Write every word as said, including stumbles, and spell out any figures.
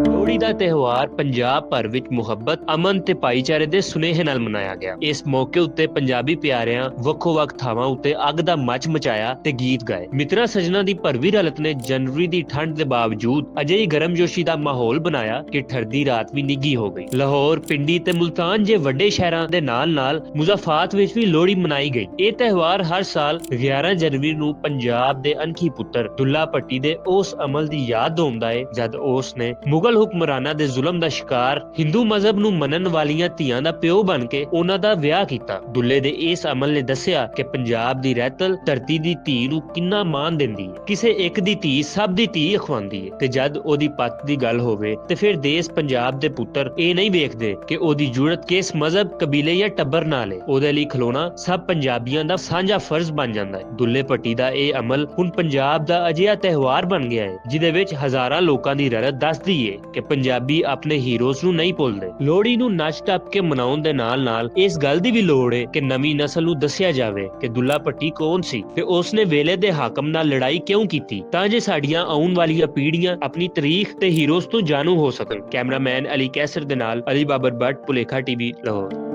لوہڑی دا تہوار پنجاب بھر وچ محبت، امن تے بھائی چارے دے سنیہے نال منایا گیا۔ اس موقع اتے پنجابی پیاریاں وکھو وکھ تھاواں اتے اگ دا مچ مچایا تے گیت گائے۔ متراں سجناں دی بھروی رلت نے جنوری دی ٹھنڈ دے باوجود اجہی گرم جوشی دا ماحول بنایا کہ ٹھردی رات وی نگھی ہو گئی۔ لاہور، پنڈی تے ملتان جے وڈے شہراں دے نال نال مضافات وچ وی لوہڑی منائی گئی۔ اے تہوار ہر سال گیارہ جنوری نوں پنجاب دے انکھی پتر دلہ پٹی دے اس عمل دی یاد دوندا ہے، جد اس نے مغل حکمراناں دے ظلم دا شکار ہندو مذہب نوں منن والیاں دھیاں دا پیو بن کے انہاں دا ویاہ کیتا۔ دلے دے اس عمل نے دسیا کہ پنجاب دی رہتل دھرتی دی دھی نوں کنا مان دیندی ہے۔ کسے اک دی دھی سب دی دھی اخواندی ہے، تے جد او دی پت دی گل ہووے تے پھر دیس پنجاب دے پتر اے نہیں ویکھدے کہ او دی جڑت کس مذہب، قبیلے یا ٹبر نال ہے۔ او دے لئی کھلونا سب پنجابیاں دا سانجھا فرض بن جاندا ہے۔ دلے پٹی دا اے عمل ہن پنجاب دا اجہا تہوار بن گیا ہے، جدے وچ ہزاراں لوکاں دی ررت دسدی ہے کہ پنجابی اپنے ہیروز نوں نہیں بھولدے۔ لوہڑی نوں نچ ٹپ کے مناؤن دے نال نال اس گل دی وی لوڑ ہے کہ نویں نسل نوں دسیا جاوے کہ دلہ پٹی کون سی تے اس نے ویلے دے حاکم نال لڑائی کیوں کیتی، تاں جے ساڈیاں آؤن والیاں پیڑھیاں اپنی تاریخ تے ہیروز توں جانو ہو سکن۔ کیمرہ مین علی کیسر دے نال علی بابر بٹ، پلیکھا ٹی وی، لاہور۔